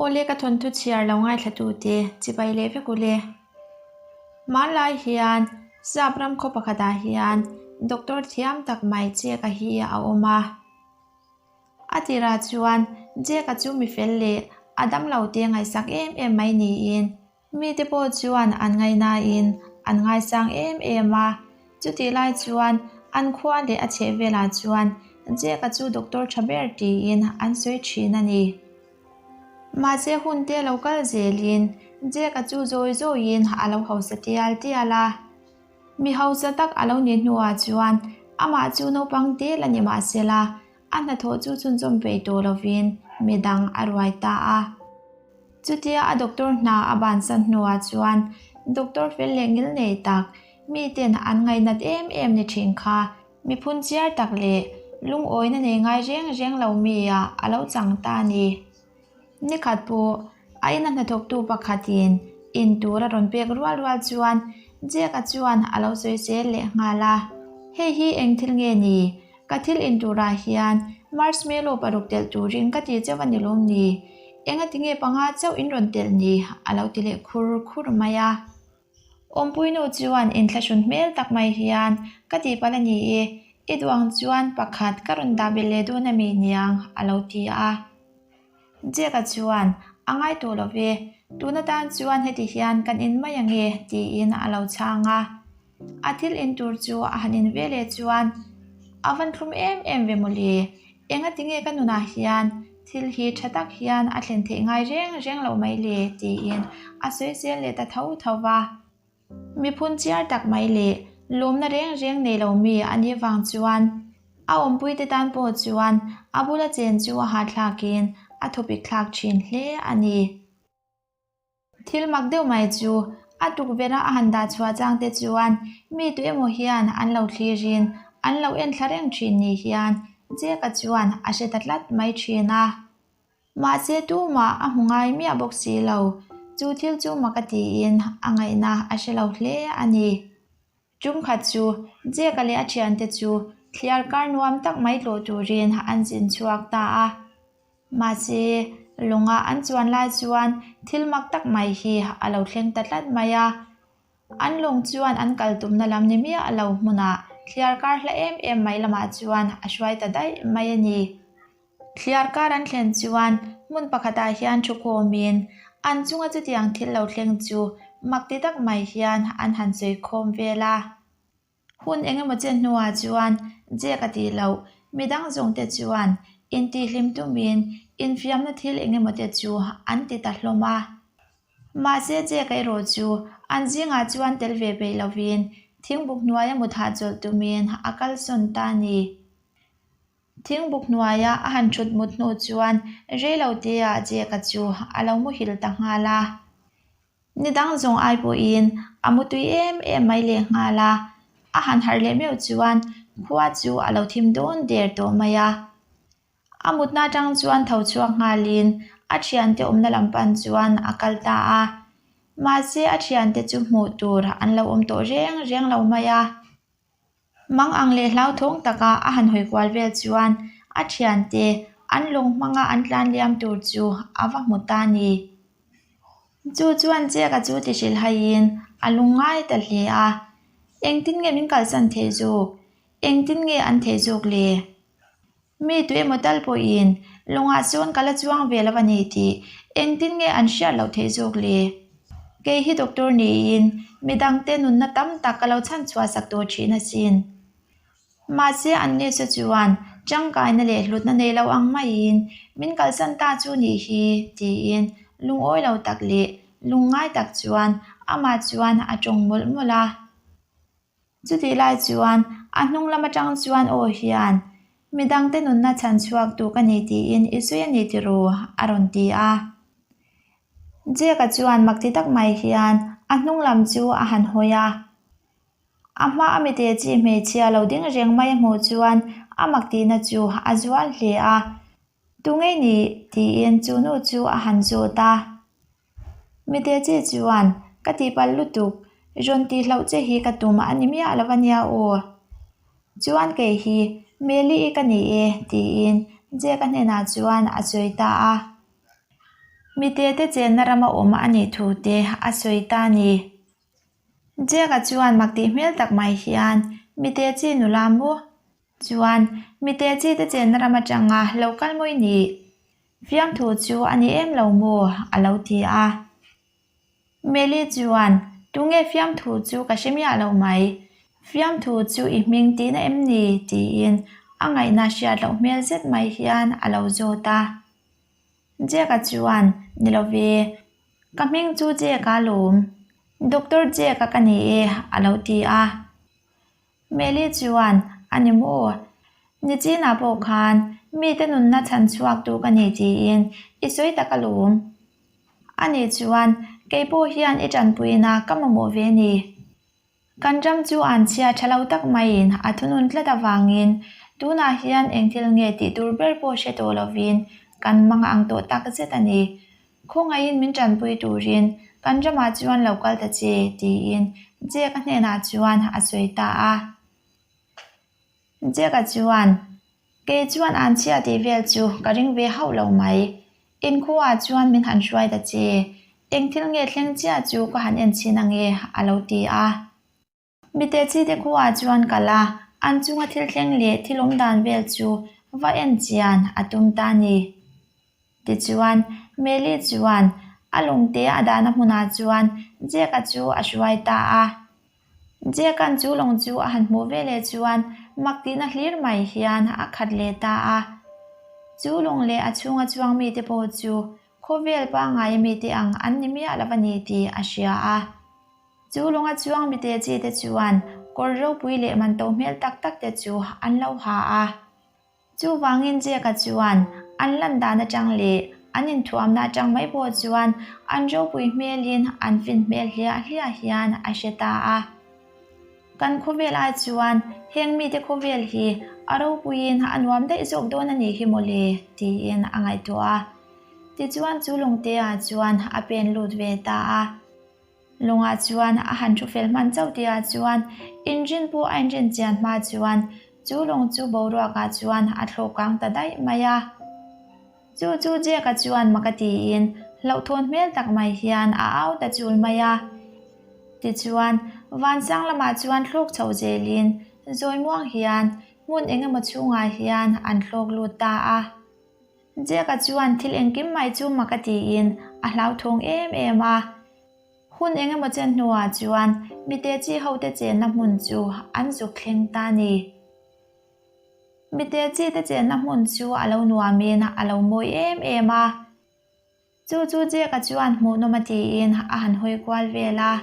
Awle ka thawnthu chhiar lo ngaithlatute chibai leh vek ule. Hmanlai hian Sap ram khaw pakhatah hian doctor thiam tak mai Jake-a hi a awm a. A tirah chuan Jake-a chu mi fel leh a damlo te ngaihsak em em mai niin Mite pawh chuan an ngaihnain an ngaisang em em a, chutih lai chuan an khua leh a chhehvelah chuan Jack-a chu doctor tha ber tiin an sawi thin a ni. Mahse hun te lo kal zelin Jack-a chu zawi zawiin a lo hausa tial tial a. Mi hausa tak a lo nih hnuah chuan amah chu naupang te la ni mahsela a hnathawh chu chhunzawm peih tawh lovin midang a ruai ta a. Chutia a doctor hna a bansan hnuah chuan doctor fel leh ngil nei tak, miten an ngaihnat em em ni thin kha mi phunchiar tak leh lungawina nei ngai reng reng lo mi ah a lo chang ta a ni. Nikhat pawh a ina hnathawktu pakhatin in tur a rawn pek rual rual chuan Jack-a chuan a lo sawi zel leh nghal a, Hei hi eng thil nge ni? Ka thil in turah hian marshmallow paruk telh turin ka ti chauh a ni lawm ni? Engati nge panga chauh in rawn telh ni? a lo ti leh khur khur mai a. Awmpuinu chuan inthlahrun hmel tak mai hian ka tihpalh a ni e, i duang chuan pakhat ka rawn dah belh leh dawn a mi niang a lo ti a. Jack-a chuan a ngai tawh lo ve, tun atan chuan heti hian kan in mai ange tiin a lo chhang a. A thil in tur chu a han in ve leh chuan a van thlum em em ve mawle, engati nge ka nunah hian thil hi tha tak hian a thlen theih ngai reng reng loh mai le tiin a sawi zel leh ta tho tho va. Mi phunchiar tak mai leh lawmna reng reng nei lo mi a nih vang chuan a awmpuite tan pawh chuan a bula chen chu a hahthlakin a thawpik thlak thin hle a ni. Thil mak deuh mai chu a tukverh a a han dah chhuah chang te chuan mi tu emaw hian an lo thlirin an lo en thla reng thin ni hian Jack-a chuan a hre ta tlat mai thin a. Mahse tumah a hmu ngai miah bawk si lo, chu thil chu mak a tiin a ngaihna a hre lo hle a ni. Tumkhat chu Jack-a leh a thiante chu thliar kar nuam tak mai tlawh turin an zin chhuak ta a. Mahse, lawnga an chuan lai chuan thil mak tak mai hi a lo thleng ta tlat mai a. An lawng chuan an kal tumna lam ni miah lo hmunah thliar kar hla em em mai lamah chuan a hruai ta daih mai a ni. Thliar kar an thlen chuan hmun pakhatah hian thu khawmin an chunga chutiang thil lo thleng chu mak ti tak mai hian an han sawi khawm vel a. Hun eng emaw chen hnuah chuan Jack a tih loh midang zawngte chuan intihhlim tumin infiamna thil eng emaw te chu an ti ta hlawm a. Mahse Jack erawh chu an zingah chuan tel ve peih lovin thingbuk hnuaia mut hahchawlh tumin a kalsawn ta a ni. Thingbuk hnuaia a han thut mut hnu chuan reiloteah Jack-a chu a lo muhil ta nghal a. Ni dang zawng ai pawhin a mutui em em mai leh nghal a, a han harh leh meuh chuan khua chu a lo thim dawn der tawh mai a. A mutna atang chuan tho chhuak nghalin a thiante awmna lam pan chuan a kal ta a, mahse a thiante chu hmuh tur an lo awm tawh reng reng lo mai a. Mang ang leh hlauthawng taka a han hawi kual vel chuan a thiante an lawng hmanga an tlan liam tur chu a va hmu ta a ni. Chu chuan Jack-a chu ti hrilh haiin a lung ngai ta hle a, Engtin nge min kalsan theih zawk? Engtin nge an theih zawk le? Mi tu emaw tal pawhin lawngah sawn ka la chuang ve lo a ni tih engtin nge an hriat loh theih zawk le? Kei hi doctor niin midangte nunna tam tak ka lo chhan chhuah sak tawh thin asin. Mahse an nge chuan tangkaina leh hlutna nei lo ang maiin min kalsan ta chu nih hi tiin lungawi lo tak leh lungngai tak chuan amah chuan a tawng mawlh mawlh a. Chutih lai chuan a hnung lam atang chuan aw hian midangte nunna chhan chhuak tu ka ni tiin i sawi a ni tiraw a rawn ti a. Jack-a chuan mak ti tak mai hian a hnung lam chu a han hawi a. A hma a mite chi hmeichhia lo ding reng mai a hmuh chuan a mak tihna chu a zual hle a. Tu ngei ni? tiin chu nu chu a han zawt a. Mite chi chuan, Ka tihpalh lutuk, rawn tihloh che hi ka tum a ni miah lo a nia aw. Chuan kei hi Meli-i ka ni e, tiin Jack-a hnenah chuan a sawi ta a. Mitete chenna rama awm a nih thu te a sawi ta a ni. Jack-a chuan mak tih hmel tak mai hian, Mite chi nula maw? Chuan, mite chi te chenna ram atanga lo kal mawi nih? Fiamthu chu a ni em lo maw? a lo ti a. Meli chuan, Tunge fiamthu chu ka hre miah lo mai. Fiamthu chu i hming tihna em ni? tiin a ngaihna hriat loh hmel zet mai hian a lo zawt a. Jack-a chuan, Ni lo ve, ka hming chu Jack-a alawm. Doctor Jack-a ka ni e, a lo ti a. Meli chuan, A ni maw? Nichinah pawh khan mite nunna chhan chhuak tu ka ni tiin i sawi tak alawm. A nih chuan, kei pawh hian i tanpuina ka mamawh ve ni. Kan ram chu an chhia tha lo tak maiin a thunun tlat avangin tunah hian eng thil nge tih tur ber pawh hre tawh lovin kan mang ang tawh tak zet a ni. Khawngaihin min tanpui turin kan ramah chuan lo kal ta che, tiin Jack-a hnenah chuan a sawi ta a. Jack-a chuan, Kei chuan an chhia tih vel chu ka ring ve hauh lo mai. Inkhuaah chuan min han hruai ta che. Eng thil nge thleng chiah chu ka han en chhin ange, a lo ti a. Mite chi te khuaah chuan kal a, an chunga thil thleng leh thil awm dan vel chu va en chian a tum ta a ni. Tichuan, Meli chuan a lungte a dahna hmunah chuan Jack-a chu a hruai ta a. Jack-a'n chu lawng chu a han hmuh veleh chuan mak tihna hlir mai hian a khat leh ta a. Chu lawng leh a chhunga chuang mite pawh chu khawvel pangngai mite ang an ni miah lo a ni tih a hria a. Chu lawnga chuang mite chi te chuan kawr ropui leh man to hmel tak tak te chu an lo ha a. Chuvangin Jack-a chuan an lan dan atang leh an inthuamna atang mai pawh chuan an ropui hmelin an fin hmel hliah hliah hian a hre ta a. Kan khawvel ai chuan heng mite khawvel hi a ropuiin a nuam daih zawk dawn a nih hi mawle tiin a ngaihtuah a. Tichuan chu lungte-ah chuan a pen lut ve ta a. Lungah chuan a han thu fel hman chauh tihah chuan inrin pawh a inrin chian hma chuan chu lung chu boruakah chuan a thlawh kang ta daih mai a. Chu chu Jack-a chuan mak a tiin hlauhthawn hmel tak mai hian a au ta chul mai a. Tichuan, vansang lamah chuan thlawk chho zelin zawi muang hian hmun eng emaw chhungah hian an thlawk lut ta a. Jack-a chuan thil engkim mai chu mak a tiin a hlauthawng em em a. Hun eng emaw chen hnuah chuan mite chi hote chenna hmun chu an zuk thleng ta a ni. Mite chi te chenna hmun chu a lo nuamin a lo mawi em em a. Chu chu Jack-a chuan hmuhnawm a tiin a han hawi kual vel a.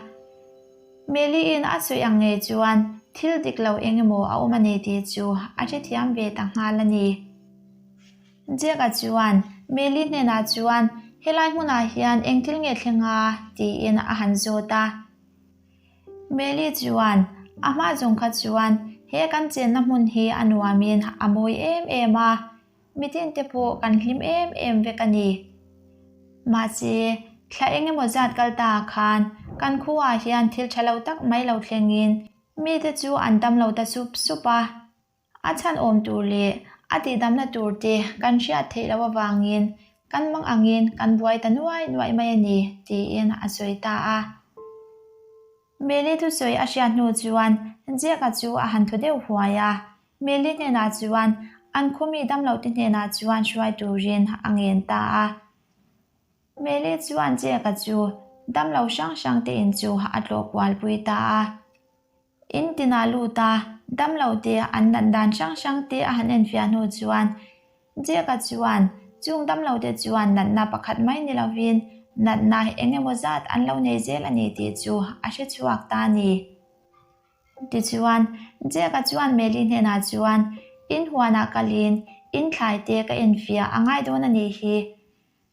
Meli-in a sawi ang ngei chuan thil dik lo eng emaw a awm a ni tih chu a hrethiam ve ta nghal a ni. Jack-a chuan Meli hnenah chuan helai hmunah hian eng thil nge thleng a? tiin a han zawt a. Meli chuan a hma zawng kha chuan he kan chenna hmun hi a nuamin a mawi em em a. Mitin te pawh kan hlim em em vek a ni. Mahse, thla eng emaw zat kal ta ah khan kan khuaah hian thil tha lo tak mai lo thlengin mite chu an dam lo ta sup sup a. A chhan awm tur leh a tihdamna tur te kan hriat theih loh avangin kan mang angin kan buai ta nuai nuai mai a ni, tiin a sawi ta a. Meli thusawi a hriat hnu chuan Jack-a chu a han thaw deuh huai a. Meli hnenah chuan an khawmi damlote hnenah chuan hruai turin a ngen ta a. Meli chuan Jack-a chu damlo hrang hrang te in chu a tlawh kualpui ta a. In tinah lut a, damlote an nat dan hrang hrang te a han enfiah hnu chuan Jack-a chuan chung damlote chuan natna pakhat mai ni lovin natna eng emaw zat an lo nei zel a ni tih chu a hre chhuak ta a ni. Tichuan, Jack-a chuan Meli hnenah chuan, In huanah kalin in thlaite ka enfiah a ngai dawn a nih hi.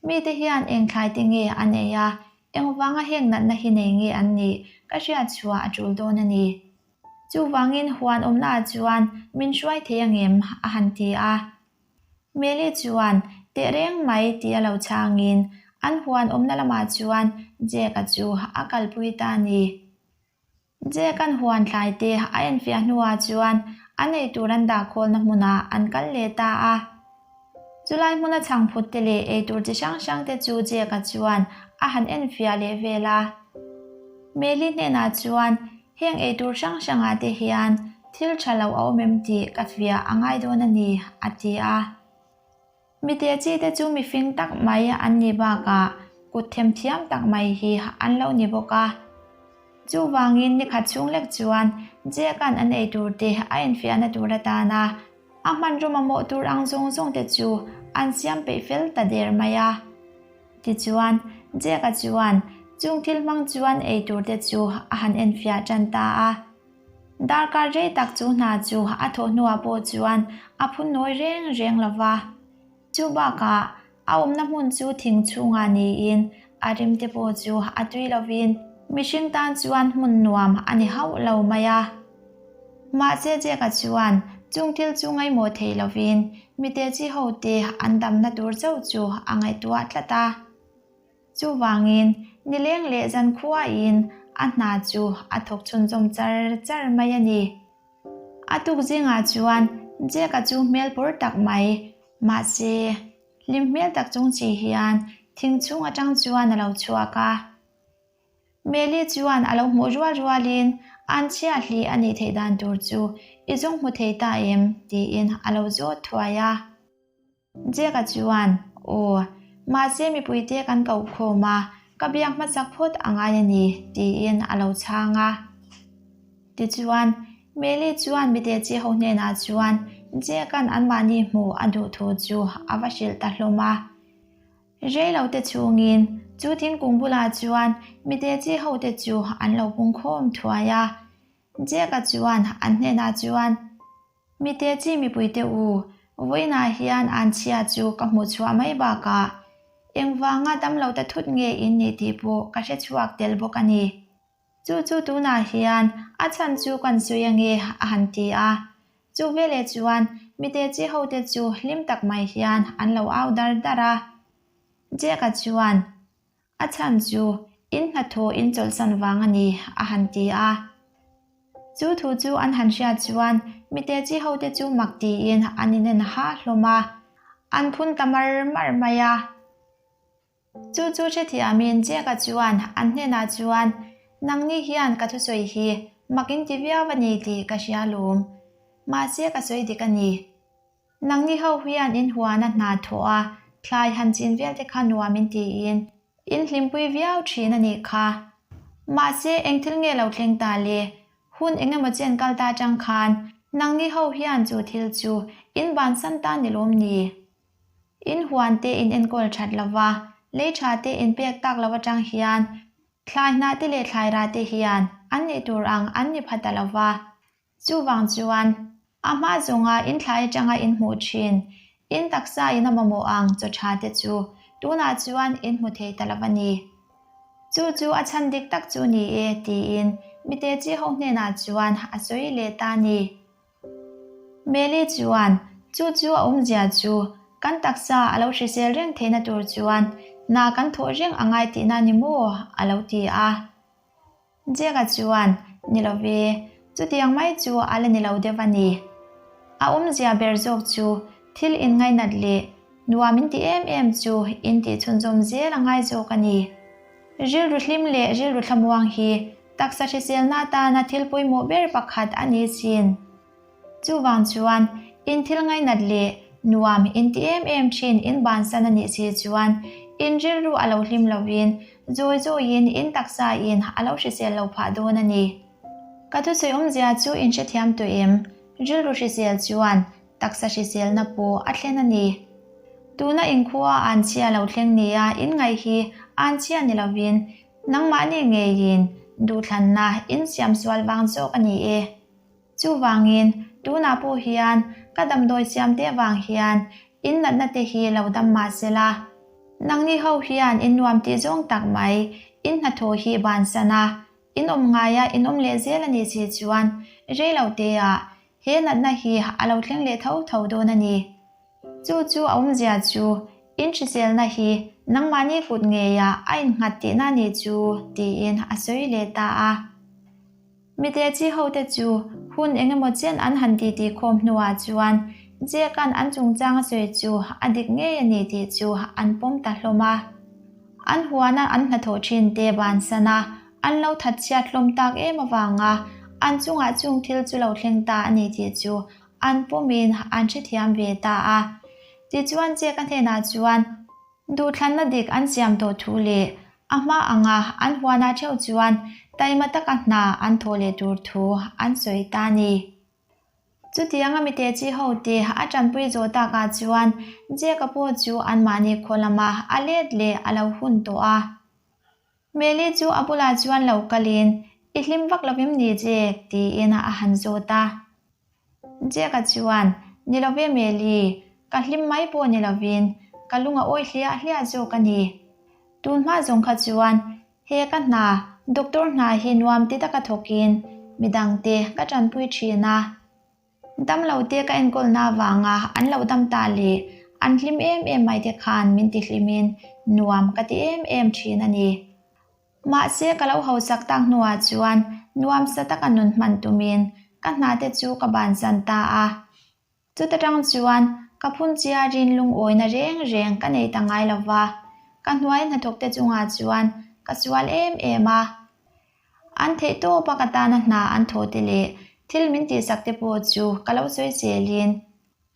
Mite hian eng thlaite nge an ei a, engvanga heng natna hi nei nge an nih ka hriat chhuah a tul dawn a ni. Chuvangin huan awmnaah chuan min hruai thei angem? a han ti a. Meli chuan, Tehreng mai ti a lo chhangin an huan awmna lamah chuan Jack-a chu a kalpui ta a ni. Jack-a'n huan thlai te a enfiah hnuah chuan a nei tur an dah khawlna hmunah an kal leh ta a. Chulai hmuna chhangphut te leh eitur chi hrang hrang te chu Jack-a chuan a han enfiah leh vel a. Meli hnenah chuan heng eitur hrang hrangah te hian thil tha lo a awm em tih ka fiah a ngai dawn a ni, a ti a. Mite chi te chu mifing tak mai an nih bakah kut themthiam tak mai hi an lo ni bawk a. Chuvangin nikhat chhung lek chuan Jack-a'n an ei tur te a enfiahna tur atana a hmanraw mamawh tur ang zawng zawng te chu an siam peih fel ta der mai a. Tichuan, Jack-a chuan chung thil hmang chuan ei tur te chu a han enfiah tan ta a. Darkar rei tak chu hna chu a thawh hnuah pawh chuan a phun nawi reng reng lo va. Chu bakah a awmna hmun chu thing chhungah niin a rimte pawh chu a tui lovin mihring tan chuan hmun nuam a ni hauh lo mai a. Mahse Jack-a chuan chung thil chu ngaihmawh thei lovin mite chi hote an damna tur chauh chu a ngaihtuah tlat a. Chuvangin, nileng leh zankhuain a hna chu a thawk chhunzawm char char mai a ni. A tuk zingah chuan Jack-a chu hmel pawr tak mai, mahse, hlim hmel tak chung chi hian thing chhung atang chuan a lo chhuak a. Meli chuan a lo hmuh rual rualin an chhia hlih a nih theih dan tur chu i zawng hmu thei ta em? tiin a lo zawt thuai a. Jack-a chuan, Aw, mahse mipuite kan koh khawm a, ka biak hmasak phawt a ngai a ni, tiin a lo chhang a. Tichuan, Meli chuan mite chi ho hnenah chuan Jack-a'n anmahni hmuh a duh thu chu a va hrilh ta hlawm a. Rei lo te chhungin chu thingkung bulah chuan mite chi hote chu an lo pung khawm thuai a. Jack-a chuan an hnenah chuan, Mite chi mipuite u, vawiinah hian an chhia chu ka hmuh chhuah mai bakah engvanga damlo ta thut nge in nih tih pawh ka hre chhuak tel bawk a ni. Chu chu tunah hian a chhan chu kan sawi ange a han ti a. Chu veleh chuan mite chi hote chu hlim tak mai hian an lo au dar dar a. Jack-a chuan A chhan chu in hnathawh in chawlhsan vang a ni, a han ti a. Chu thu chu an han hriat chuan mite chi hote chu mak tiin an inen ha hlawm a, an phun ta mar mar mai a. Chu chu hrethiamin Jack-a chuan an hnenah chuan, Nangni hian ka thusawi hi mak in ti viau a ni tih ka hria lawm. Mahse ka sawi dik a ni. Nangni ho hian in huana hna thawh a, thlai han chin vel te kha nuam in tiin in hlimpui viau thin a nih kha. Mahse eng thil nge lo thleng ta le? Hun eng emaw chen kal ta atang khan nangni ho hian chu thil chu in bansan ta ni lawm ni? In huan te in enkawl that lova, lei tha te in pek tak lo atang hian thlai hnah te leh thlai rah te hian an nih tur ang an ni pha ta lova, Chuvang chuan, a hma zawnga in thlai atanga in hmuh thin, in taksa in a mamawh ang chaw tha te chu tunah chuan in hmu thei ta lo a ni. Chu chu a chhan dik tak chu ni e, tiin mite chi ho hnenah chuan a sawi leh ta a ni. Meli chuan, Chu chu a awmzia chu, kan taksa a lo hrisel reng theihna tur chuan hna kan thawh reng a ngai tihna ni maw? a lo ti a. Jack-a chuan, Ni lo ve, chutiang mai chu a la ni lo deuh a ni. A awmzia ber zawk chu thil inngainat leh nuam in ti em em chu in tih chhunzawm zel a ngai zawk a ni. Rilru hlim leh rilru thlamuang hi taksa hriselna atana thil pawimawh ber pakhat a ni sin. Chuvang chuan, in thil ngainat leh nuam in ti em em thin in bansan a nih si chuan, in rilru a lo hlim lovin, zawi zawiin in taksa in a lo hrisel lo phah dawn a ni. Ka thusawi awmzia chu in hrethiam tawh em? Rilru hrisel chuan taksa hriselna pawh a thlen a ni. Tuna inkhua an chhia lo thleng nia in ngaih hi an chhia ni lovin, nangmahni ngeiin duhthlanna in siam sual vang zawk a ni e. Chuvangin, tunah pawh hian ka damdawi siam te vang hian in natna te hi lo dam mah se la. Nangni ho hian in nuam tih zawng tak mai, in hnathawh hi bansan a, in awm ngaia in awm leh zel a nih si chuan rei lo teah he natna hi a lo thleng leh tho tho dawn a ni. Chu chu a awmzia chu in hriselna hi nangmahni kut ngeiah a innghat tihna a nih chu tiin a sawi leh ta a. Mite chi hote chu hun engemaw chen an han titi khawm hnuah chuan. Jake-a'n an chungchang a sawi chu a dik ngei a ni tih chu an pawm ta hlawm a. An huana an hnathawh thinte bansan a, an lo thatchhiat hlawm tak em avanga an chungah chung thil chu lo thleng ta a ni tih chu an pawmin an hrethiam ve ta a. Tichuan Jake-a hnenah chuan Duhthlanna dik an siam tawh thu leh a hma anga an huanah theuh chuan taima taka hna an thawh leh tur thu an sawi ta a ni. Chutianga mite chi hote a tanpui zawh takah chuan Jake-a pawh chu anmahni khaw lama a let leh a lo hun tawh a. Meli chu a bulah chuan lo kalin, I hlim vak lovim ni Jake? tiin a han zawt a. Jack-a chuan, Ni lo ve Meli, ka hlim mai pawh ni lovin ka lung a awi hliah hliah zawk a ni. Tun hma zawng kha chuan he ka hna, doctor hna hi nuam ti taka thawkin midangte ka tanpui thin a. Damlote ka enkawlna avanga an lo dam ta leh an hlim em em mai te khan min ti hlimin nuam ka ti em em thin a ni. Mahse ka lo hausak tak hnuah chuan nuamsa taka nun hman tumin ka hna te chu ka bansan ta a. Chuta tang chuan ka phunchiarin lungawina reng reng ka nei ta ngai lo va, ka hnuai hnathawk te chungah chuan ka sual em em a. An theih tawpa ka tana hna an thawh te leh thil min tihsak te pawh chu ka lo sawi selin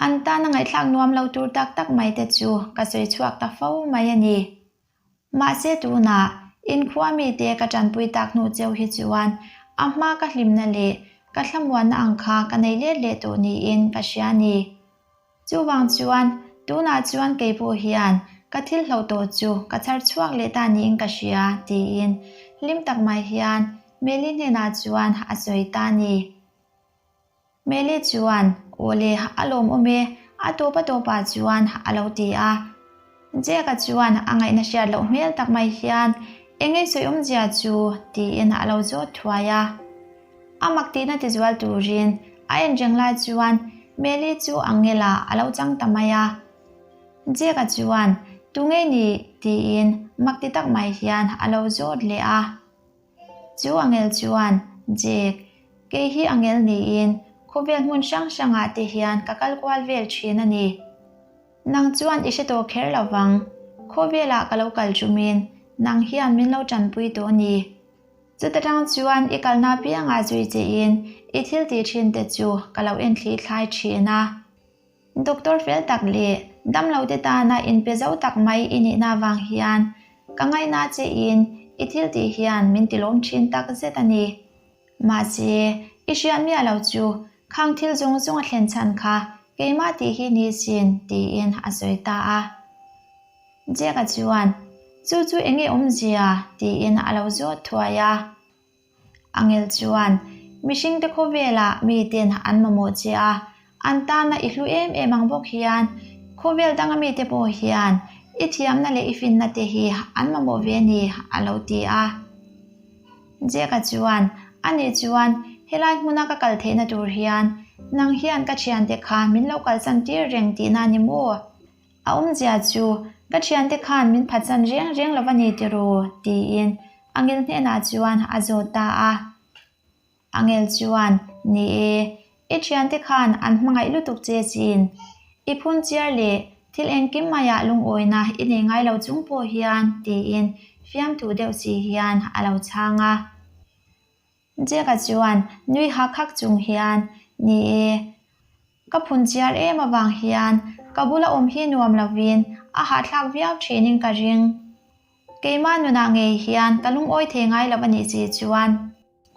an tana ngaihthlak nuam lo tur tak tak mai te chu ka sawi chhuak ta fo mai a ni. Mahse tunah, inkhua mite ka tanpui tak hnu cheu hi chuan a hma ka hlimna leh ka thlamuanna ang kha ka nei let leh tawh niin ka hria a ni. Chuvang chuan, tunah chuan kei pawh hian ka thil hloh tawh chu ka chhar chhuak leh ta niin ka hria, tiin hlim tak mai hian Meli hnenah chuan a sawi ta a ni. Meli chuan, Awle, a lawmawm e, a tawp a tawpah chuan a lo ti a. Jack-a chuan a ngaihna hriat loh hmel tak mai hian, Eng ei sawi awmzia chu? tiin a lo zawt thuai a. A mak tihna tizual turin a en reng lai chuan Meli chu Angela a lo chang ta mai a. Jack-a chuan, Tu ngei ni? tiin mak ti tak mai hian a lo zawt leh a. Chu angel chuan, Jake, kei hi angel niin khawvel hmun hrang hrangah te hian ka kal kual vel thin a ni. Nang chuan i hre tawh kher lo vang. Khawvelah ka lo kal chumin nang hian min lo tanpui tawh a ni. Chuta tang chuan i kalna piangah zui chein i thil tih thin te chu ka lo enthli thlai thin a. Doctor fel tak leh damlote tana inpe zo tak mai i nihna avang hian ka ngaihna che in i thil tih hian min tilawm thin tak zet a ni. Mahse, i hriat miah lo chu khang thil zawng zawng a thlen chhan kha keimah tih hi ni sin tiin a sawi ta a. Jack-a chuan, Chu chu enge awmzia? tiin a lo zawt thuai a. Angel chuan, Mihringte khawvelah miten an mamawh che a, an tana i hlu em em ang bawk hian khawvel danga mite pawh hian i thiamna leh i finna te hi an mamawh ve a ni, a lo ti a. Jack-a chuan, Ani chuan, helai hmuna ka kal theihna tur hian nang hian ka thiante kha min lo kalsan tir reng tihna a ni maw? A awmzia chu, ka thiante khan min phatsan reng reng lo va ni tiraw? tiin Angel hnenah chuan a zawt ta a. Angel chuan, Ni e, i thiante khan an hmangaih lutuk che chin. I phun chiar leh thil engkim maiah lungawina i nei ngai lo chung pawh hian, tiin fiamthu deuh si hian a lo chhang a. Jack-a chuan nui hak hak chung hian, Ni e, ka phun chiar em avang hian ka bula awm hi nuam lovin a hahthlak viau thinin ka ring. Keimah nunah ngei hian ka lungawi thei ngai lo a nih si chuan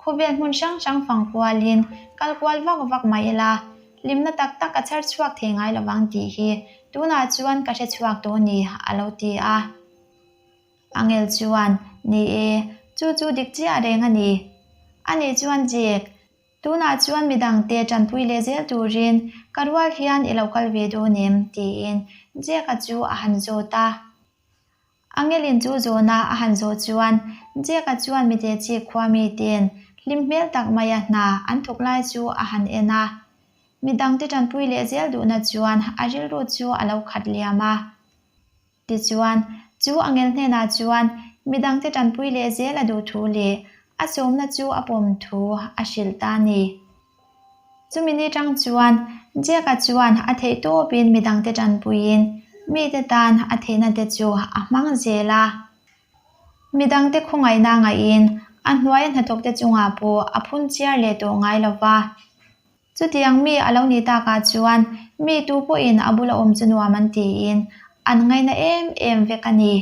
khawvel hmun hrang hrang fang kualin kal kual vak vak mai ila, hlimna tak tak ka chhar chhuak thei ngai lovang tih hi tunah chuan ka hre chhuak tawh a ni, a lo ti a. Angel chuan, Ni e, chu chu dik chiah reng a ni. Ani chuan Jake, tunah chuan midangte tanpui leh zel turin ka rual hian i lo kal ve dawn em? tiin Jake-a chu a han zawt a. Angelin chu zawhna a han zawh chuan Jake-a chuan mite chik khua mite'n hlim hmel tak maia hna an thawk lai chu a han en a. Midangte tanpui leh zel duhna chuan a rilru chu a lo khat liam a. Tichuan, chu angel hnenah chuan midangte tanpui leh zel a duh thu leh a sawmna chu a pawm thu a hrilh ta a ni. Chumi ni tang chuan Jack-a chuan a theih tawpin midangte tanpuiin mite tan a theihna te chu a hmang zel a. Midangte khawngaihna ngaihin a hnuaia hnathawkte chungah pawh a phun chiar leh tawh ngai lo va. Chutiang mi a lo nih takah chuan mi tu pawhin a bula awm chu nuam an tiin an ngaina em em vek a ni.